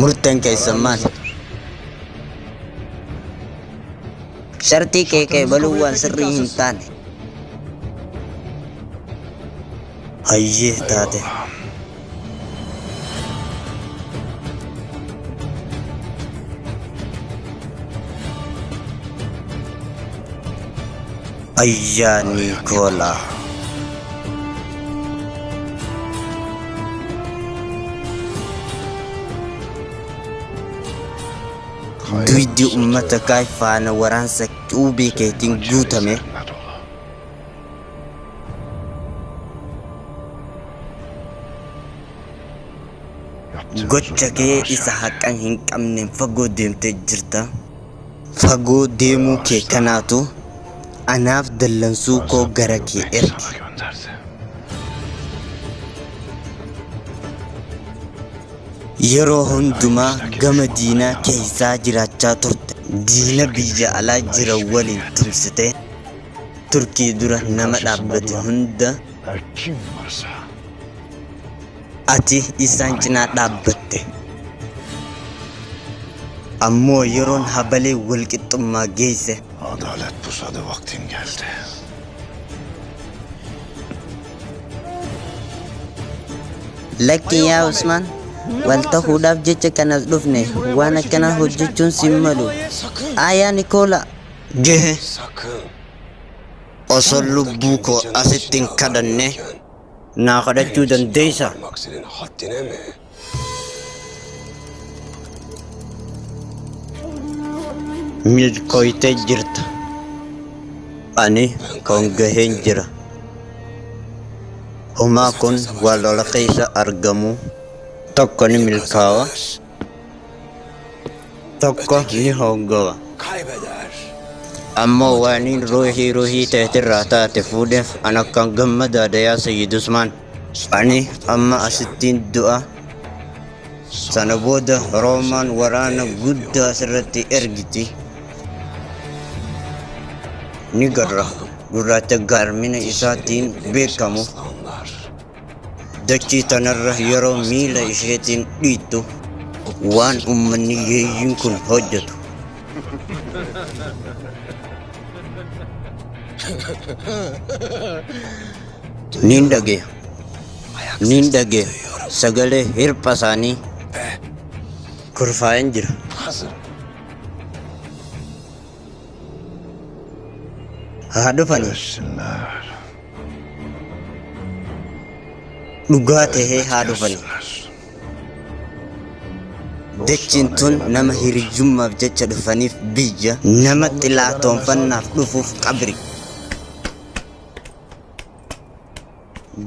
Murteen keessan maali? Shartii kee qeebaluu waan sirrii hin taane. Hayyee taate. Ayyaa Niikoolaa. Duydi ummata kaay faana waraansa cuubii keetiin guutame. Gocha kee isa haqa hin qabneen fagoo deemtee jirta. Fagoo deemuu kee kanaatu anaaf dallansuu koo gara kee erge. Yeroo hundumaa gama diinaa keessaa jiraachaa turte. Diina biyya alaa jiran waliin tumsitee Turkii dura nama dhaabbate hunda ati isaan cinaa dhaabbatte. Ammoo yeroon habalee walqixxummaa geesse. Adalet pusadı vaktin geldi. Lakki yaa Usmaan, wal tahuudhaaf jecha kan as dhufne waan akkanaa hojjechuun sin malu. Aayaa Nikoola! Gehe! Osoo lubbuu koo asitti hin kadhanne naa kadhachuu dandeessa? Varmak senin haddine mi? Milkooytee jirta. Ani kon gaheen jira. Homaa kun waa lola keessa argamu. Tokko ni milkaawa, tokko ni hoongawa. Kaybeder. Ammoo waaniin ruuhii ruuhii teetirraa taate fuudheef an akkaan gammadaadha yaa Sayyid Usmaan. Ani amma asittiin du'a. Sana booda Roomaan waraana guddaa sirratti ergiti. Ni garra gurraacha gaarmina isaatiin beekamu dachii tanarra yeroo miila isheetiin dhiittu waan ummanni yeeyyiin kun hojjetu. Nin dhagee. Nin dhagee sagalee hirpha isaanii kurfaa'een jira. Haa dhufanii. Gelsinler. Dhugaa tahee haa dhufanii. Gelsinler. Dachiin tun nama hiriyyummaaf jecha dhufaniif biyya, nama xilaatoonfannaaf dhufuuf qabri.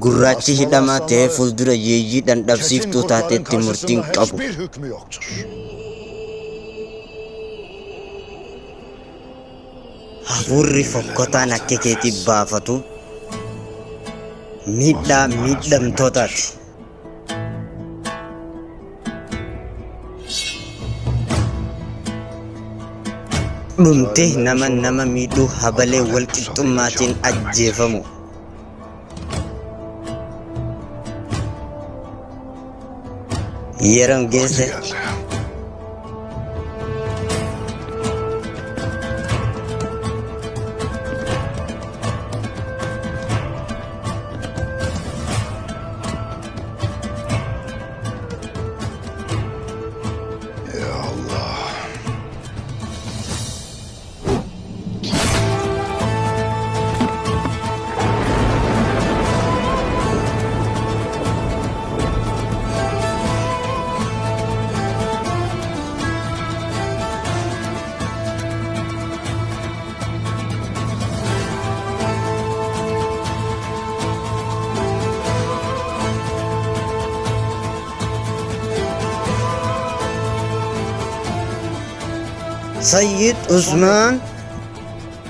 Gurraachi hidhamaa tahee fuuldura yeeyyii Çetin dhandhabsiiftuu kurtların taatetti murtiin karşısında qabu. hiçbir hükmü yoktur. Hafuurri fokkotaan akka keetii baafatu miidhaa Mazlumlara miidhamtootaati. zulmettir. Dhumti Zalimlerin nama sonu nama miidhuu habalee adalet wal pusadı qixxummaatiin icabı demektir. ajjeefamu. Yeroon Vakti geesse geldi. Ya Allah. Sayyid Usmaan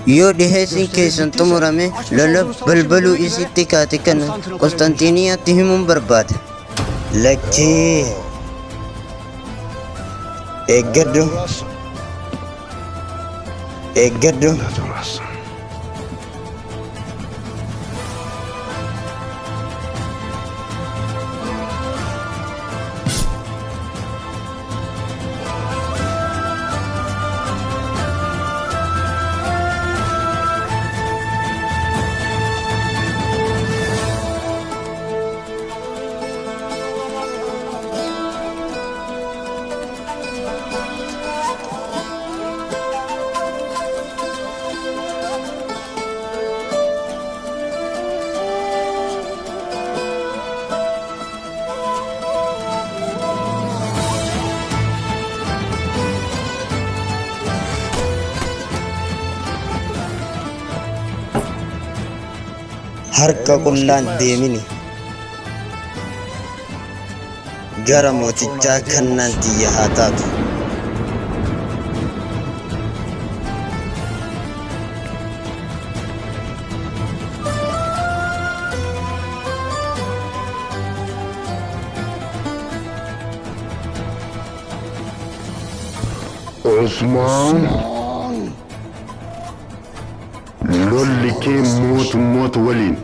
yoo dhiheessiin Gösteri keessan bittiyse xumurame aç lola olduğunuz savaşı balbaluu buraya göre isitti kaate kana Konstantinopol'a Qosxanxiiniyaatti himuun barbaada. Lakkii eeggadhu Durasın. eeggadhu. Ne durasın? Harka qullaan deemini. Gara mootichaa kennaan tiyya haa taatu. Osmaan, lolli kee mootummoota waliin